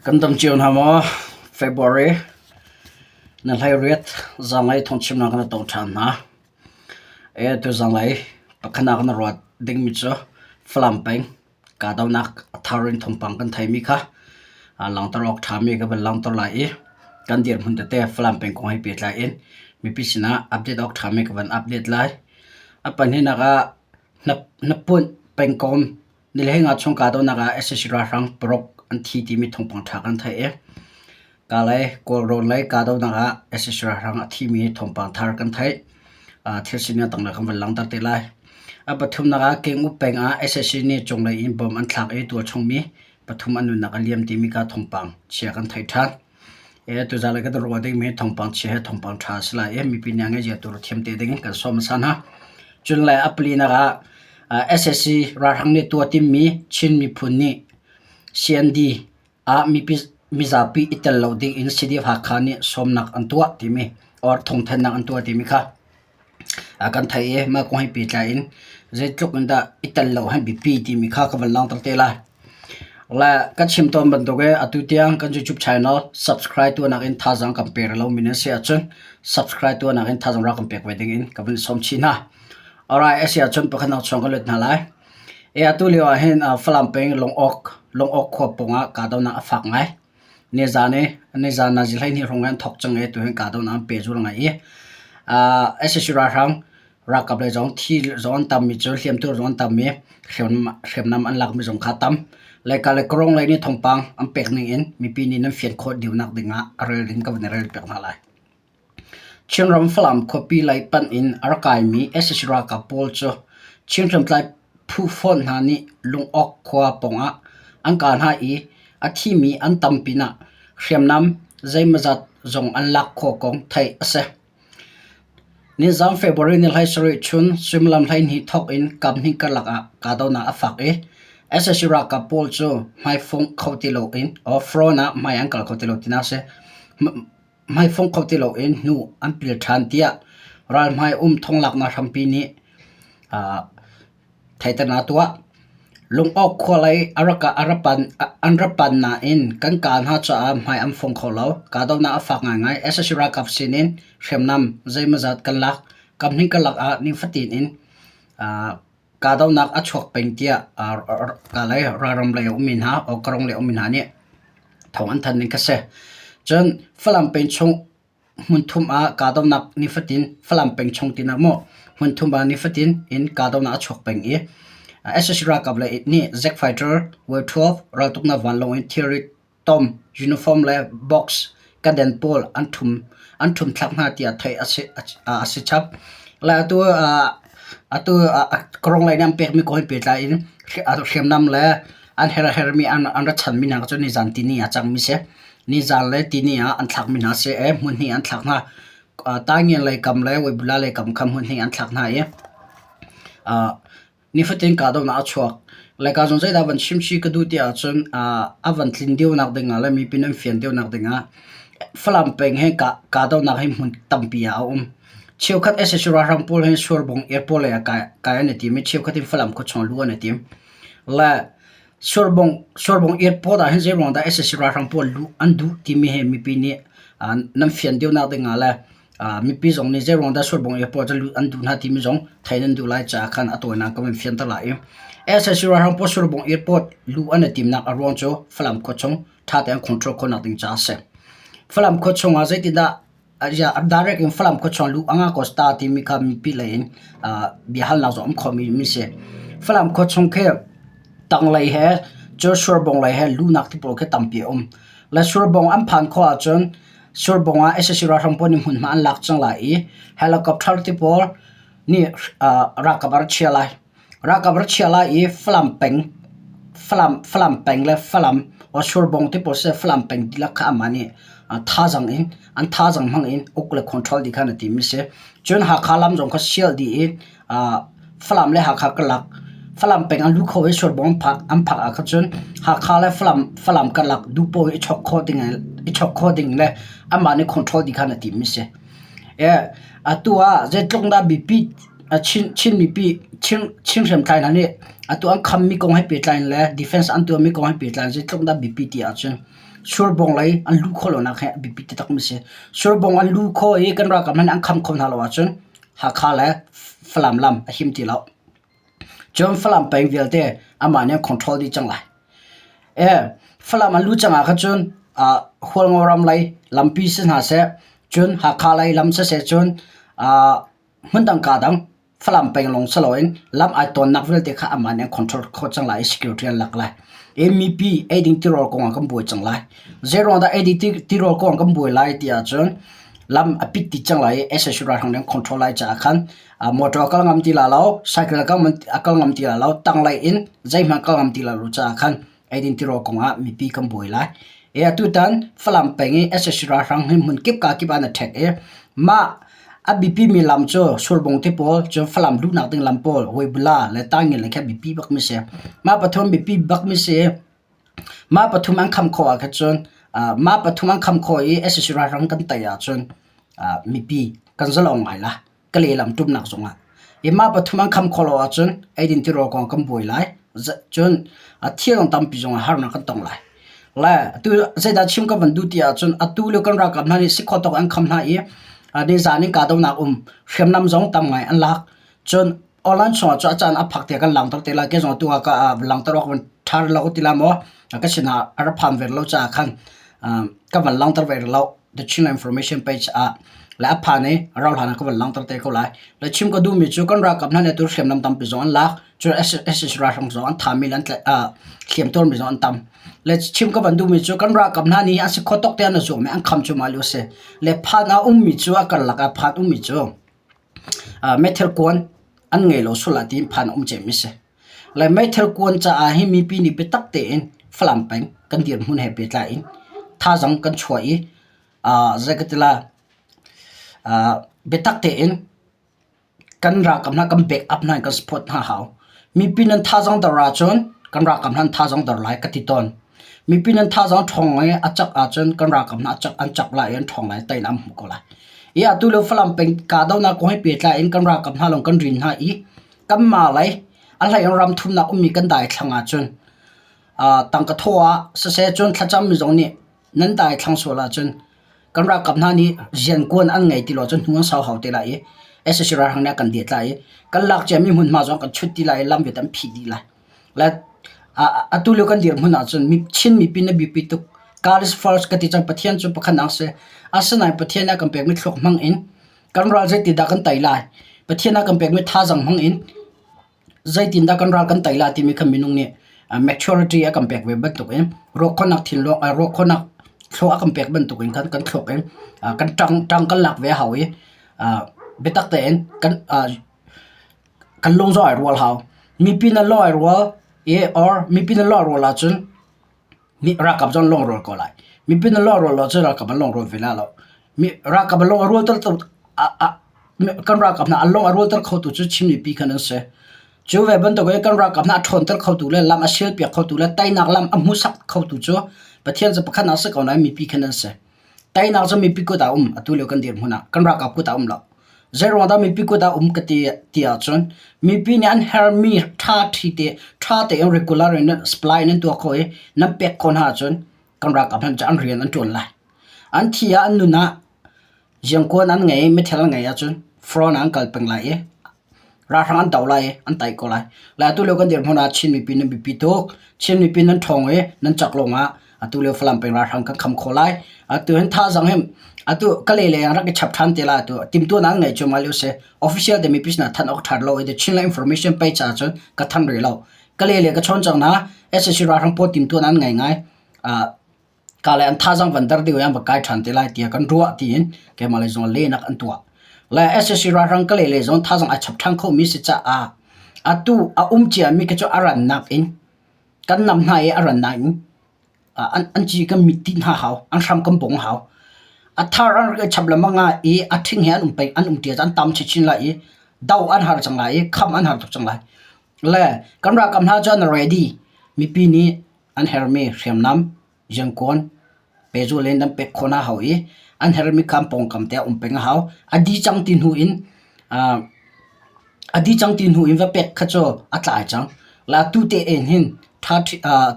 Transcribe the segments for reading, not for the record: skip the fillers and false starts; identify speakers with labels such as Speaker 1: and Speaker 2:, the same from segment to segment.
Speaker 1: Kan dam cio hna maw? February na hleiriat zanlei thawngchimnak na tong ṭhan hna. E tuzanlei pakhatnak na ruat dingmi cu Falam peng kahdohnak a thar in thawngpang kan theimi kha langhter awk ṭhami ka van langhter lai i kan dirhmun tete Falam peng kong he pehtlai in mipi sinah update awk ṭhami ka van update lai. A pahnihnak ah Hnapunh pengkomh nileng ah chung kahdohnak ah sac ralhrang paruk an thi timi thawngpang ṭha kan theih i Kalay Kawlrawn lei kahdohnak ah sac ralhrang a thimi thawngpang thar kan theih. Thil sining a tanglei kan van langhter te lai. A pathumnak ah Keng-up peng ah sac nih cunglei in bomb an thlak i tualchungmi pathum an nunnak a liam timi kha thawngpang chia kan theih ṭhan. Tuzaan ah kan ruah dingmi thawngpang chia he thawngpang ṭha a si lai i mipi nih a ngeih zia tu thiam te ding in kan sawm hmasa hna. Cun le a palinak ah sac ralhrang nih tuah timmi Chin miphun nih CND ah mipi mizapi i tel lo ding in CDF Hakha nih sawmnak an tuah timi or thawngthanhnak an tuah timi kha kan theih i mah kong he pehtlai in zeitluk in dah i tel lo hi biapi timi kha ka van langhter te lai. Le ka chim tawn bantuk i atu tiang kan YouTube channel subscribe tuahnak in thazaang kan pe rih lomi nan si ahcun subscribe tuahnak in thazaang rak kan pek ve ding in ka van sawm chih hna. Alright, a si ahcun pakhatnak chuang ka lut hna lai. E atu lio ah hin Falam peng Lungawk Lungawk khua pawng ah kahdohnak a fak ngai. Nizan i nizan nazi 12 hrawng in an thawk cang i tuhin kahdohnak an pehzul ngai i sac ralhrang ralkap lei zong thi zong an tammi cu hliamtuar zong an tam i hriamnam an lakmi zong kha a tam. Leika le Kawrong lei nih thawngpang an pek ning in mipi nih nan fian khawh deuhnak ding ah a rel in ka van i rel piak hna lai. Chinram Falam khuapi lei panh in a rak kaimi sac ralkap pawl cu Chin hriamtlai phu fawn hna nih Lungawk khua pawngah an kah hna i a thimi an tam pinah hriamnam zeimawzat zong an lak khawh kong theih a si. Nizaan February ni 17 chun suimilam 12 thawk in kaphnih karlak ah kahdohnak a fak i sac ralkap pawl cu hmaifong kho ti loin front ah hmai an kal kho ti lo tinak a si. Hmaifong kho ti loin hnu an pil ṭhan tiah ralhmai um thonglaknak hrampi nih theihternak a tuah. Lungawk khua lei an ra pan nain kan kaa hna caah hmai an fong kho lo. Kahdohnak a fak ngaingai. Sac ralkap sinin hriamnam zeimawzat kan lak. Kamhning karlak ah nifatin in kahdohnak a chuak peng tiah kalay ralram lei a ummi hna Kawrong lei a ummi hna nih thawng an thanh ning kha si. Cun Falam peng chung hmunthum ah kahdohnak nifatin Falam peng chung tinak maw hmunthum ah nifatin in kahdohnak a chuak peng i sac ralkap lei nih Zack Fighter, Way 12 raltuknak vanlawng in thilri tom, uniform le box kaden pawl an ṭhum an ṭhum thlak hna tiah theih a si chap. Le atu atu Kawrong lei nih an pekmi kong he pehtlai in hriamnam le an her hermi an ra chanmi hna cu nizan tini ah cangmi si. Nizan le tini ah an thlakmi hna si i hmun hnih an thlak hna. Taingen lei kam le Weibula lei kam kha hmun hnih an thlak hna i Nifatin kahdohnak a chuak. Laica zong zeidah van chimchih ka duh ti ahcun a van tlin deuhnak dingah le mipi nan fian deuhnak dingah Falam peng he kahdohnak hi hmun tampi ah a um. Cheukhat sac ralhrang pawl hi Surbung airport lei ah kai an i tim i cheukhat in Falam khuachung luh an i tim. Le Surbung Surbung airport ah hin zeiruang dah sac ralhrang pawl luh an duh timi hi mipi nih nan fian deuhnak dingah le Mipi zong nih zeiruang dah Surbung airport cu an duh hna timi zong theih nan duh lai caah khan a tawinak ka van fianter lai i sac ralhrang pawl Surbung airport luh an i timnak a ruang cu Falam khua chung ṭha tein control khawhnak ding caah a si. Falam khua chung ah zeitindah direct in Falam khua chung luh a ngah ko ta timi kha mipi lei in biahalnak zong um khomi mi si. Falam khua chung khi tanglei he cun Surbung lei he luhnak ti pawl khi tampi a um. Le Surbung an phan khawh ahcun Surbung ah sac ralhrang pawl nih hmunhma an lak cang lai i helicopter ti pawl nih ralkap a ra chia lai. Ralkap a ra chia lai i Falam peng Falam Falam peng le Falam or Surbung ti pawl siseh Falam peng dihlak kha amah nih thazaang in an thazaang hmang in uk le control dih kha an i tim mi si. Cun Hakha lam zong kha sial dih i Falam le Hakha karlak Falam peng an luh kho i Surbung an phak ah khan cun Hakha le Falam Falam karlak duhpoh i chawk khawh ding i chawk khawh ding le anmah nih control dih kha an i tim mi si. Atu ah zeitluk dah biapi Chin Chin mipi Chin Chin hriamtlai hna nih atu an khammi kong he pehtlai in le defense an tuahmi kong he pehtlai in zeitluk dah biapi ti ahcun Surbung lei an luh khawh lonak hi a biapi taktakmi a si. Surbung an luh khawh i kan ralkap hna nih an kham khawh hna lo ahcun Hakha le Falam lam a him ti lo. Cun Falam peng vialte amah nih an control dih cang lai. Falam an luh cang ah khan cun Hualngo ram lei lampi si hna seh, cun Hakha lei lam siseh cun hmundang kaa dang Falam peng lawng si loin lam ai tawnnak vialte kha amah nih an control khawh cang lai i security an lak lai. I mipi eiding tirawl kong ah kan buai cang lai. Zeiruang dah eiding tirawl kong ah kan buai lai ti ahcun lam a pit dih cang lai i sac ralhrang nih an control lai caah khan motor a kal ngam ti lai lo, cycle a kal ngam ti lai lo, tanglei in zeihmanh kal ngam ti lai lo caah khan eidin tirawl kong ah mipi kan buai lai. E atutan Falam peng i sac ralhrang hi hmun kip ka kip ah na ṭhek i mah a biapi mi lam cu Surbung te pawl cun Falam luhnak ding lam pawl Huaibula le Tangin le khi a biapi bak mi si. Mah pathum biapi bak mi si. Mah pathum an kham khawh ah khan cun mah pathum an kham khawh i sac ralhrang kan tei ahcun mipi kan zalong ngai la. Ka lehlam ṭumnak zongah. I mah pathum an kham khawh lo ahcun eidin tirawl kong kan buai lai. Cun thil dang tampi zongah harnak kan tong lai. Le atu zeidah chim ka van duh ti ahcun atu lio kan ralkap hna nih si khawh tawk an kham hna i nizan in kahdohnak um hriamnam zong tam ngai an lak. Cun online chungah cu a caan a phak tiah kan langhter te lai. Kei zong atu ah ka langhter awk van ṭha rih lo ti lai maw? Ka sinah a ra phan ve lo caah khan ka van langhter ve rih lo. The Chin Information page ah le a phan i rau hlan ah ka van langhter te ko lai. Le chim ka duhmi cu kan ralkap hna nih atu hriamnam tampi zong an lak. Cun sac ralhrang zong an thami le an hliamtuarmi zong an tam. Le chim ka van duhmi cu kan ralkap hna nih an si khawh tawk te an i zuam i an kham cuahmah lio a si. Le phan a ummi cu a karlak ah phan ummi cu meithal kuan an ngei lo sual ah tiin phan a um cemmi a si. Le meithal kuan caah hi mipi nih biatak tein Falam peng kan dirhmun he pehtlai in thazaang kan chuah i zei ka ti lai biatak tein kan ralkap hna kan back up hna in kan support hna hau. Mipi nan thazaang dor ahcun kan ralkap hna an thazaang dor lai ka ti tawn. Mipi nan thazaang ṭhawng i a cak ahcun kan ralkap hna an cak lai i an ṭhawng lai teinak an hmu ko lai. Hi atu lio Falam peng kahdohnak kong he pehtlai in kan ralkap hna lawng kan rin hna i kanmah lei a hlei in ram thumnak ummi kan daithlang ahcun tangka thaw ah siseh cun thlacammi zong nih nan daithlang sual ahcun kan ralkap hna nih riankuan an ngei ti lo cun hnu an sau hau te lai i sac ralhrang nih a kan det lai i kan lak ciami hmunhma zong kan chut ti lai i lam vialte an phih dih lai. Le atu lio kan dirhmun ahcun Chin mipi na biapi tuk. God is first ka ti cang Pathian cu pakhat nak si. Asinain Pathian nih a kan pekmi thluak hmang in kan ral zeitindah kan tei lai? Pathian a kan pekmi thazaang hmang in zeitindah kan ral kan tei lai timi kha minung nih maturity a kan pek ve bantukin ruahkhawhnak thinlung ruahkhawhnak thluak a kan pek bantukin khan kan thluak in kan ṭang ṭang kan lak ve a hau i biatak tein kan kan lung zong ai rual hau. Mipi na lung ai rual i or mipi na lung ai rual ahcun ralkap zong an lung a rual ko lai. Mipi na lung a rual lo ahcun ralkap an lung a rual ve lai lo. Ralkap an lung a rualter kan ralkap hna an lung a rualter khotu cu Chin mipi khan an si. Cu ve bantuk in kan ralkap hna a ṭhawnter khotu le lam a sialpiak khotu le teinak lam a hmuhsak khotu cu Pathian cu pakhat nak si ko nain mipi khan an si. Teinak cu mipi kut ah a um atu lio kan dirhmun ah kan ralkap kut ah a um lo. Zeiruang dah mipi kut ah um ka ti ti ahcun mipi nih an herhmi ṭha ṭhi te ṭha tein regular in supply nan tuah khawh i nan pek khawh hna ahcun kan ralkap hna cu an rian an ṭuan lai. An thi ah an nun ah Ziangkuan an ngei i mithel an ngei ahcun front ah an kal peng lai i ralhrang an do lai i an tai ko lai. Le atu lio kan dirhmun ah Chin mipi nan biapi tuk. Chin mipi nan ṭhawng i nan cak lawngah atu lio Falam peng ralhrang kan kham khawh lai. Atu hin thazaang hi atu Kalay lei ah rak i chap ṭhan te lai atu timhtuahnak an ngei cuahmah lio si. Official te mipi sinah thanh awk ṭha lo i The Chinland Information page ah cun ka thanh rih lo. Kalay lei ka chawn cang hna. sac ralhrang pawl timhtuahnak an ngei ngai. Ka le an thazaang van der deuh i an va kai ṭhan te lai tiah kan ruah tiin keimah lei zong lehnak an tuah. Le sac ralhrang ka lei lei zong thazaang ai chap ṭhan khomi si caah atu a um ciami khi cu a rannak in kan nam hna i a rannak in an, an ci kan mit dih hna hau, an hram kan bong hau. A thar an rak i chap lengmang ah i a ṭhing he an um peng an um ṭi an tam chinchin lai i do an har cang lai i kham an har tuk cang lai. Le kan ralkap hna cu an ready. Mipi nih an herhmi hriamnam riankuan pehzulh in an pek khawh hna hau i an herhmi kha an pawngkam te ah um peng a hau. A dih cang ti hnu in. A dih cang ti hnu in va pek kha cu a tlai cang. La tu te in hin ṭha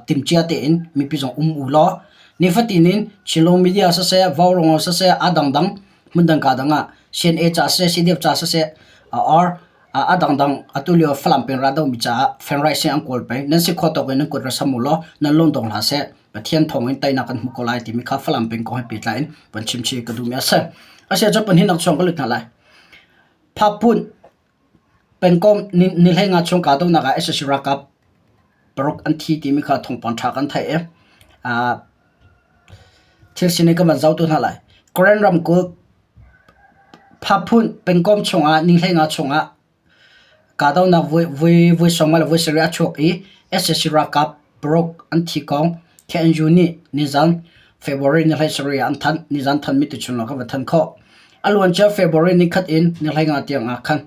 Speaker 1: timhcia tein mipi zong um u law nifatin in Chinlung media siseh, Vaurawng siseh, a dangdang hmundang ka dang ah CNA ca siseh, CDF ca siseh or a dangdang atu lio Falam peng raldoh mi caah fenrai seh an kawl peng. Nan si khawh tawk in nan kut ra sam u law nan lung dong hlah seh. Pathian thawng in teinak kan hmu ko lai timi kha Falam peng kong he pehtlai in van chim chih ka duhmi a si. Asiah cun pahnih nak chung ka lut hna lai. Phapun pengkomh ni hleinga chung kahdohnak ah sac ralkap paruk an thi timi kha thawngpang ṭha kan theih i thil sining kan van zoh tu hna lai. Karen ramkulh Phapun pengkomh chungah ni hleinga chungah Kahdohnak voi sawm le voi sarih a chuak i sac ralkap paruk an thi kong KNU nih nizan February ni 17 ah an thanh. Nizan thanmi tuchun lawng kan va thanh khawh. A luancia February nikhat in ni 15 tiang ah khan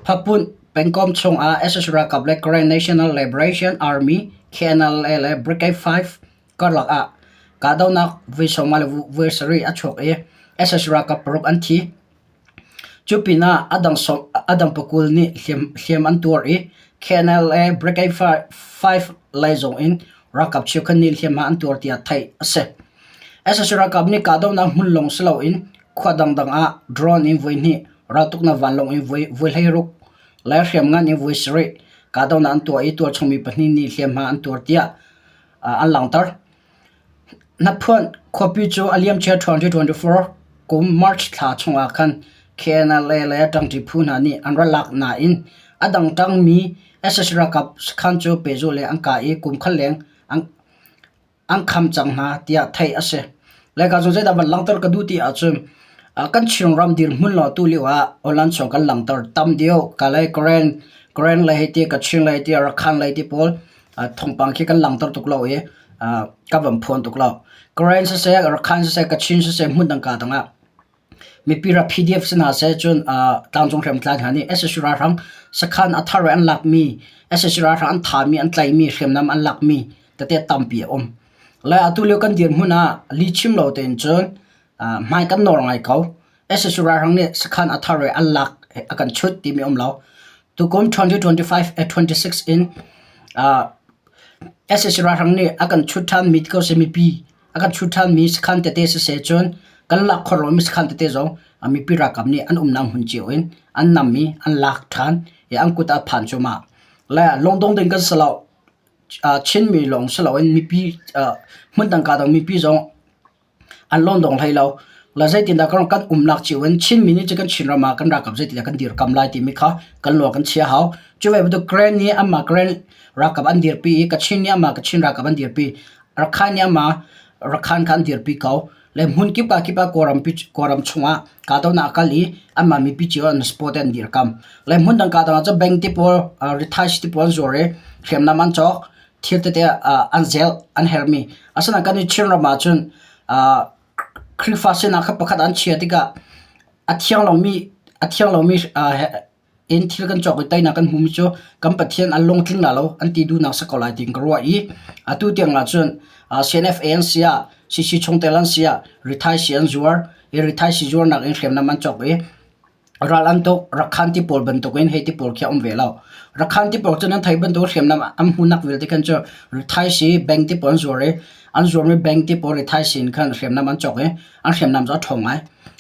Speaker 1: Phapunh pengkomh chungah sac ralkap le Karen National Liberation Army KNLA le Brigade 5 karlak ah kahdohnak voi sawm le voi sarih a chuak i sac ralkap paruk an thi. Cu pinah a dang pakul nih hliam an tuar i KNLA Brigade 5 lei zong in ralkap cheukhat nih hliamhma an tuar tiah theih a si. Sac ralkap nih kahdohnak hmun lawng si loin khua dangdang ah drone in voihnih, raltuknak vanlawng in voi 16 le hriamngan in voi sarih kahdohnak an tuah i tualchung mi pahnih nih hliamhma an tuar tiah an langhter. Hnaphuanh khuapi cu a liamcia 2024 kum March thla chungah khan KNLA le ṭangṭi phu hna nih an ra lak nain a dang ṭangmi sac ralkap sakhan cu pehzulh le an kah i kum khat leng an kham cang hna tiah theih a si. Laica cu zeidah van langhter ka duh ti ahcun kan Chinram dirhmun law tulio ah online chung kan langhter tam deuh. Kalay Karen, Karen lei hei ti, Kachin lei ti, Rakhan lei ti pawl thawngpang khi kan langhter tuk lo i ka van phuan tuk lo. Karen siseh, Rakhine siseh, Kachin siseh hmun dang ka dang ah mipi ra PDF si hna seh cun tlangcung hriamtlai hna nih sac ralhrang sakhan a thar an lakmi, sac ralhrang an thami, an tlaimi, hriamnam an lakmi tete tampi a um. Le atu lio kan dirhmun ah lihchim lo tein cun hmai kan nawr ngai ko. Sac ralhrang nih sakhan a thar i an lak a kan chut timi um lo. Tukum 2025 26 in sac ralhrang nih a kan chut ṭhanmi ti ko seh mipi a kan chut ṭhanmi sakhan tete siseh cun kan lak khawh lomi sakhan tete zong mipi ralkap nih an umnak hmun cio in an nam i an lak ṭhan i an kut ah a phan cuahmah. Le lungdong ding kan si lo. Chinmi lawng si loin mipi hmundang kaa dang mipi zong an lawndong hlei lo. La zeitindah kan kan umnak cio in Chinmi nih cu kan Chinram ah kan ralkap zeitindah kan dirkam lai timi kha kan lung kan chia hau. Cu ve bantuk Karen nih anmah Karen ralkap an dirpi i Kachin nih anmah Kachin ralkap an dirpi. Rakhine nih anmah Rakhine kha an dirpi ko. Le hmun kip ka kip ah Kawlram Kawlram chungah kahdohnak a kal i anmah mipi cio an support an dirkam. Le hmun dang kahdohnak cu bank te pawl, rithai te pawl an zuar i hriamnam an cawk. Thil tete an zel an herhmi. Asinain kan i Chinram ahcun Khrihfa sinak kha pakhat an chia tikah a thiang lomi a thiang lomi in thil kan cawk i teinak kan hmumi cu kan Pathian an lungtling la lo an ti duhnak si ko lai tiin ka ruah i atu tiang ahcun CNFA an si ah CC chungtel an si ah rithai si an zuar i rithai si zuarnak in hriamnam an cawk i Ral an tuk. Rakhan ti pawl bantukin hei ti pawl khi a um ve lo. Rakhan ti pawl cu nan theih bantuk hriamnam an hmuhnak vialte khan cu rithaisi bank ti pawl an zuar i an zuarmi bank ti pawl rithaisi in khan hriamnam an cawk i an hriamnam cu a ṭhawng ngai.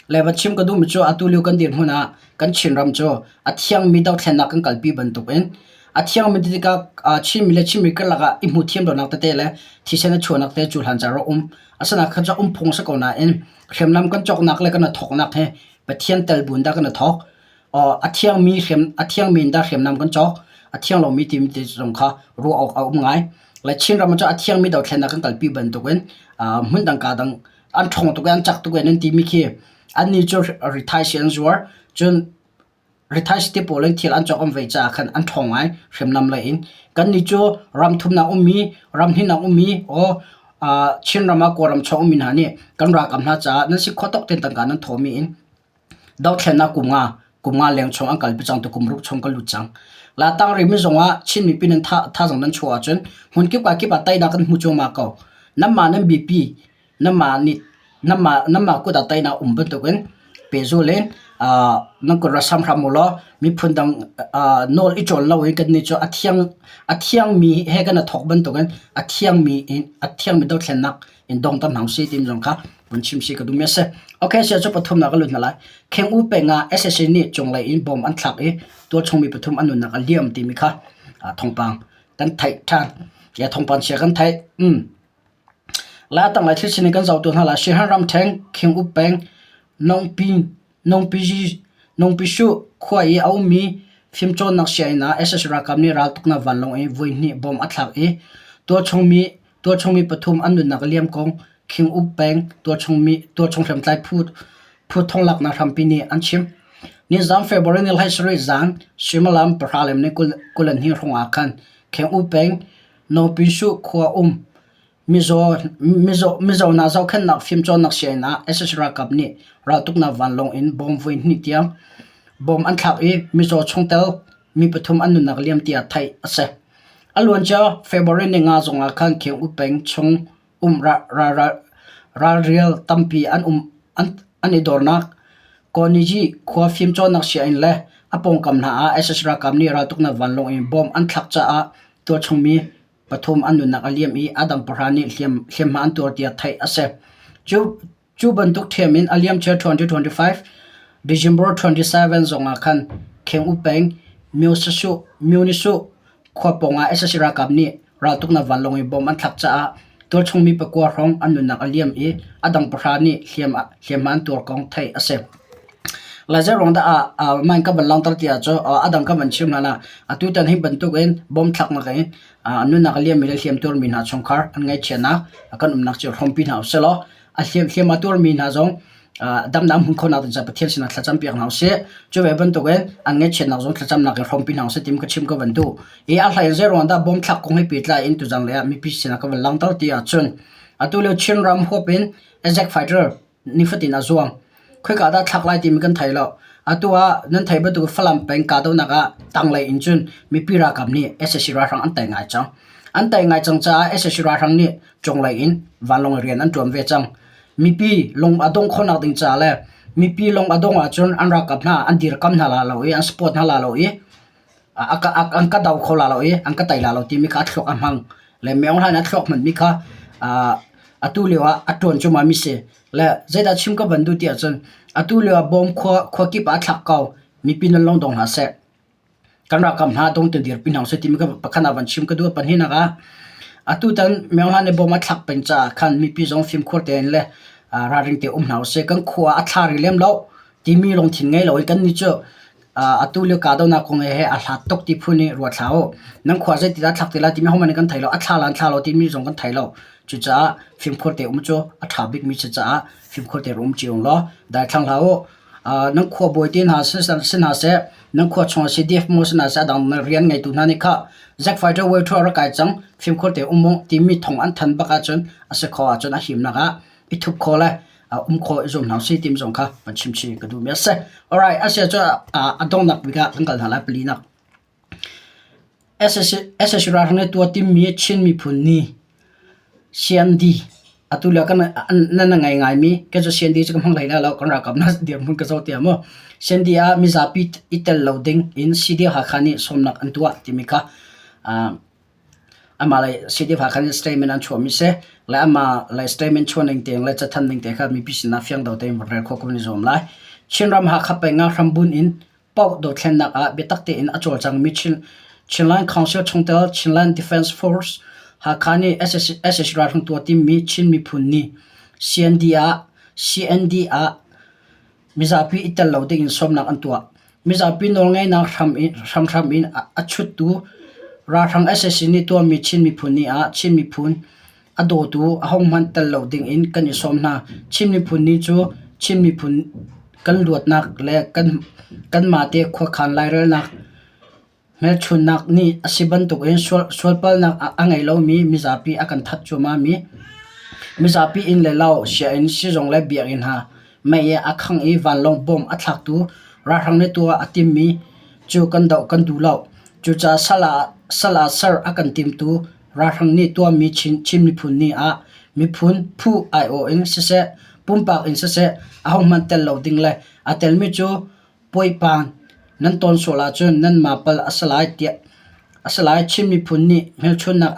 Speaker 1: Le va chim ka duhmi cu atu lio kan dirhmun ah kan Chinram cu a thiangmi dothlennak kan kalpi bantukin a thiangmi ti tikah Chinmi le Chinmi karlak ah i hmuh thiam lonak tete le thisen a chuahnak te cu hlan ca rak um. Asinain kha cu um phung a si ko nain hriamnam kan cawknak le kan i thawknak hi Pathian tel buin dah kan i thawk? A thiangmi hriam a thiangmi in dah hriamnam kan cawk? A thiang lomi timi te zong kha ruah awk a um ngai. Le Chinram cu a thiangmi dothlennak kan kalpi bantukin hmun dang ka dang an ṭhawng tuk i an cak tuk i an timi khi annih cu rithaisi an zuar. Cun rithaisi te pawl in thil an cawk an vei caah khan an ṭhawng ngai hriamnam lei in. Kannih cu ram thumnak ummi, ram hnihnak ummi, aw Chinram ah Kawlram chung ummi hna nih kan ralkap hna caah nan si khawh tawk tein tangka nan thawhmi in dothlennak kum nga kum nga leng chung an kalpi cang tu kum ruk chung kan lut cang. La tang rimi zongah Chin mipi nan thazaang nan chuah ahcun hmun kip ka kip ah teinak kan hmu cuahmah ko. Nanmah nan biapi nanmah nih nanmah nanmah kut ah teinak um bantukin pehzul in Nan kut ra sam hram u law miphun dang nawl i cawn loin kannih cu a thiang a thiangmi he kan i thawk bantukin a thiangmi in a thiangmi dothlennak in dongter hna usih timi zong kha vun chim si ka duhmi a si. Okay, sia cu pathumnak ka lut hna lai. Kheng U peng ah SSA nih cunglei in bom an thlak i tualchung mi pathum an nunnak a liam timi kha thawngpang kan theih ṭhan. Ya thawngpang chia kan theih. Mm. La tanglei thil sining kan zoh tu hna lai. Sihan ramṭhen Kheng U peng Nongpi Nongpishu khua i a ummi fimcawnnak sianginn ah sac ralkap nih raltuknak vanlawng in voihnih bomb a thlak i tualchungmi pathum an nunnak a liam kong Khing Up peng tualchung hriamtlai phu thonglaknak hrampi nih an chim. Nizaan February ni 17 zan suimilam 12:22 hrawng ah khan Kheng U peng Nongpishu khua um Mizaw hna zohkhenhnak fimcawnnak sianginn ah sac ralkap nih raltuknak vanlawng in bom voihnih tiang bom an thlak i mizaw chungtel mi pathum an nunnak liam tiah theih a si. A luancia February ninga zongah khan Kheng U peng chung um ralrial tampi an um an i dornak Kawngyi khua fimcawnnak sianginn le a pawngkam hna ah sac ralkap nih raltuknak vanlawng in bom an thlak caah tualchung mi pathum an nunnak a liam i a dang pahra nih hliamhma an tuar tiah theih a si. Cu bantuk ṭhiam in a liamcia 2025 December 27 zongah khan Kheng U peng Myonisu khua pawngah sac ralkap nih raltuknak vanlawng in bomb an thlak caah tualchung mi pakua hrawng an nunnak a liam i a dang pahra nih hliamhma an tuar kong theih a si. Lai zeiruang dah mah ka van langhter ti ahcun a dang ka van chim hlan ah atutan hi bantukin bomb thlaknak in nunnak a liammi le hliamtuarmi hna chungkhar an ngaihchiatnak kan umnak cio hrawmpi hna usih law a hliam a tuarmi hna zong damnak hmun khonak ding caah Pathian sinah thlacam piak hna usih. Cu ve bantukin an ngaihchiatnak zong thlacamnak in hrawmpi hna usih timi ka chim ka van duh. Hi a hlei in zeiruang dah bomb thlak kong he pehtlai in tuzan lei ah mipi sinah ka van langhter ti ahcun atu lio Chinram huap in Ezek fighter nifatin a zuang. Khoika dah thlak lai timi kan thei lo. Atu ah nan theih bantuk Falam peng kahdohnak ah tanglei in cun mipi ralkap nih sac ralhrang an tei ngai cang. An tei ngai cang caah sac ralhrang nih cunglei in vanlawng rian an ṭuan ve cang. Mipi lung a dong khonak ding caah le mipi lung a dong ahcun an ralkap hna an dirkam hna la lo i an support hna la lo i an ka do kho la lo i an ka tei la lo timi kha a thluak a hmang. Le Myo Hlan a thluak hmanmi kha atu lio ah a ṭuan cuahmah mi si. Le zeidah chim ka van duh ti ahcun atu lio ah bawm khua khuakip ah a thlak ko. Mipi nan lung dong hlah seh. Kan ralkap hna dong te dirpi hna usih timi ka pakhat ah van chim ka duh. Pahnihnak ah atutan Myo Hlan nih bawm a thlak peng caah khan mipi zong fimkhur tein le ralring te um hna usih. Kan khua a thla rih lem lo timi lungthin ngei loin kannih cu atu lio kahdohnak kong he a hlat tuk ti phun nih ruat hlah u. Nan khua zeitidah thlak ti lai timi hohmanh nih kan thei lo. A thla lan thla lo timi zong kan thei lo. Cucaah fimkhur te um cu a ṭha bikmi si caah fimkhur te um cio law daithlang hlah u. Nan khua bawi te hna si hna seh, nan khua chung CDF maw si hna seh, a dang rian ngeitu hna nih kha Zack Fighter way ṭhu rak kai cang, fimkhur te um u timi thawng an thanh bak ahcun a si kho ahcun a himnak ah i thup kho le um khawh i zuam hna usih timi zong kha van chim chih ka duhmi a si. Alright, a si cu a donghnak bik ah kan kal hna lai palinak. SSC ralhrang nih tuah timmi Chin miphun ni CND atu lio kan nan ngei ngaimi kei cu CND cu ka hmang hlei lai lo kan ralkap na dirhmun ka zoh tiah mu CND ah mizapi i tel lo ding in CDF Hakha nih sawmnak an tuah timi kha Amah le CDF Hakha nih statement an chuahmi si le amah le statement chuah ning tiang le cathanh ning te kha mipi sinah fiang do tein rel khawh kan i zuam lai. Chinram Hakha peng ah hrambunh in paoh dothlennak ah biatak tein a cawlcangmi Chin Chinland Council chungtel Chinland Defense Force Hakha nih SSC ralhrang tuah timmi Chin miphun nih CND ah CND ah Mizapi i tel lo dingin sawmnak an tuah. Mizapi nawlngeihnak hramhram in a chuttu ralhrang sac nih tuahmi Chin Miphun Ni ah Chin miphun a dawtu ahohmanh tel lo dingin kan i sawm hna. Chin Miphun Ni cu Chin miphun kan luatnak le kanmah te khuakhan lairelnak Hmelchunhnak nih a si bantukin sualpalnak a ngei lomi mizapi a kan that cuahmahmi mizapi inn le lo, sianginn, sizung le biakinn hna mei i a khangh i vanlawng bomb a thlaktu ralhrang nih tuah a timmi cu kan doh kan duh lo. Cucaah sal ah ser a kan timtu ralhrang nih tuahmi Chin miphun ni ah miphun phu aiawh in siseh. Pumpak in siseh, ahohmanh tel lo ding le a telmi cu puaipang nan tawn sual ahcun nanmah palh a si lai tiah a si lai. Chin miphun nih hmelchunhnak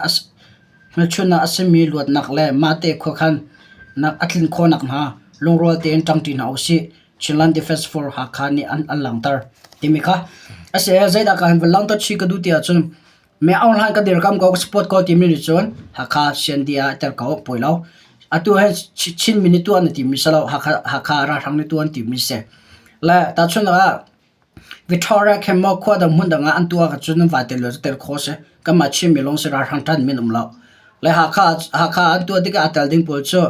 Speaker 1: a simi luatnak le mahte khuakhannak a tlin khawh nakhnga lungrual tein ṭangṭi hna usih. Chinland Defense Force Hakha nih an langhter timi kha a si. Zeidah ka han van langhter chih ka duh ti ahcun Me Aung Hlaing ka dirkam ko ka support ko timi nih cun Hakha CND ah tel ko poi lo. Atu he Chinmi nih tuah na timi si lo Hakha Hakha ralhrang nih tuah an timi si. Le tahchun ah Victoria khen maw khua dang hmun dang ah an tuah cun nan vai tel lo tel kho si. Kanmah Chinmi lawng si ralhrang ṭan min um lo. Le Hakha Hakha an tuah tikah a tel ding pawl cu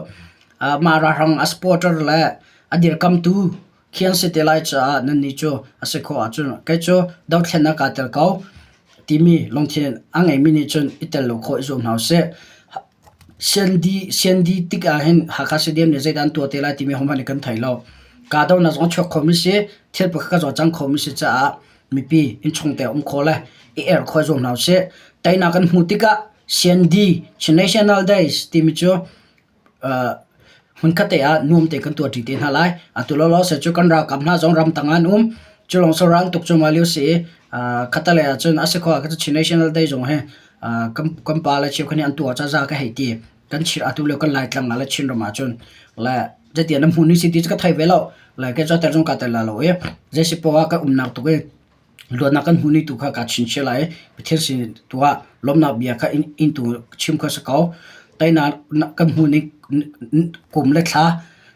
Speaker 1: mah ralhrang a supporter le a dirkamtu Khi an si te lai caah nannih cu a si khawh ahcun kei cu dothlennak kaa tel ko timi lungthin a ngeimi nih cun i tel lo khawh i zuam hna usih. CND tik ahhin Hakha Stadium nih zeidah an tuah te lai timi hohmanh nih kan thei lo. Kahdohnak zong a chuak khomi si, thil pakhat ka zaw cang khomi si caah mipi innchung te um khawh le i erh khawh i zuam hna usih. Teinak kan hmuh tikah CND, Chin National Days timi cu Hmunkhat te ah nuam te kan tuahṭi te hna lai. Atu lawlaw seh cu kan ralkap hna zong ramtang ah an um. Cu lawng saurang tuk cu lio si i khatalei ah cun a si khawh ah Chin National Day zong hi kan pa le cheukhat nih an tuah caah za ka hei ti. Kan Chin atu lio kan Laitlang ah le Chinram ah cun le zeiti an hmuh ni si ti cu ka thei ve lo. Le kei cu tel zong kaa tel la lo i zei si poah ah kan umnak tuk i Luatnak kan hmuh ni tu kha kaa chinchiah lai i Pathian sin tu ah lawmhnak bia kha inn tu chim kha si ko. Teinak kan hmuh ni kum le thla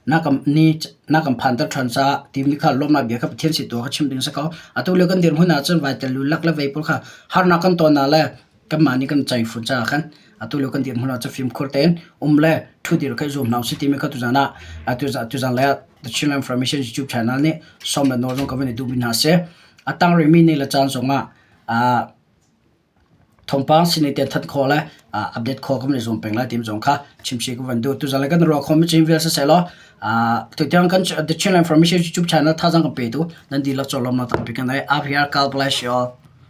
Speaker 1: na kan ni na kan phanter ṭhan caah timi kha lawmhnak bia kha Pathian sin tu ah chim ding si ko. Atu lio kan dirhmun ahcun vaitel lu lak le vei pawl kha harnak kan ton ah le kanmah nih kan cei fun caah khan atu lio kan dirhmun ah cun fimkhur tein um le ṭhudir kha i zuam hna usih timi kha tuzan ah tuzan lei ah The Chinland Information YouTube channel nih sawm le nawl zong ka van i duhmi hna a si. A tang rihmi ni le caan zongah thawngpang sining tein thanh khawh le update khawh kan i zuam peng lai timi zong kha chimchih ka van duh. Tuzan lei kan ruah khawhmi cu vial siseh law tutiang kan The Chinland Information YouTube channel thazaang kan petu nan dihlak cu lawmnak tampi kan ngei. Up here, God bless you all.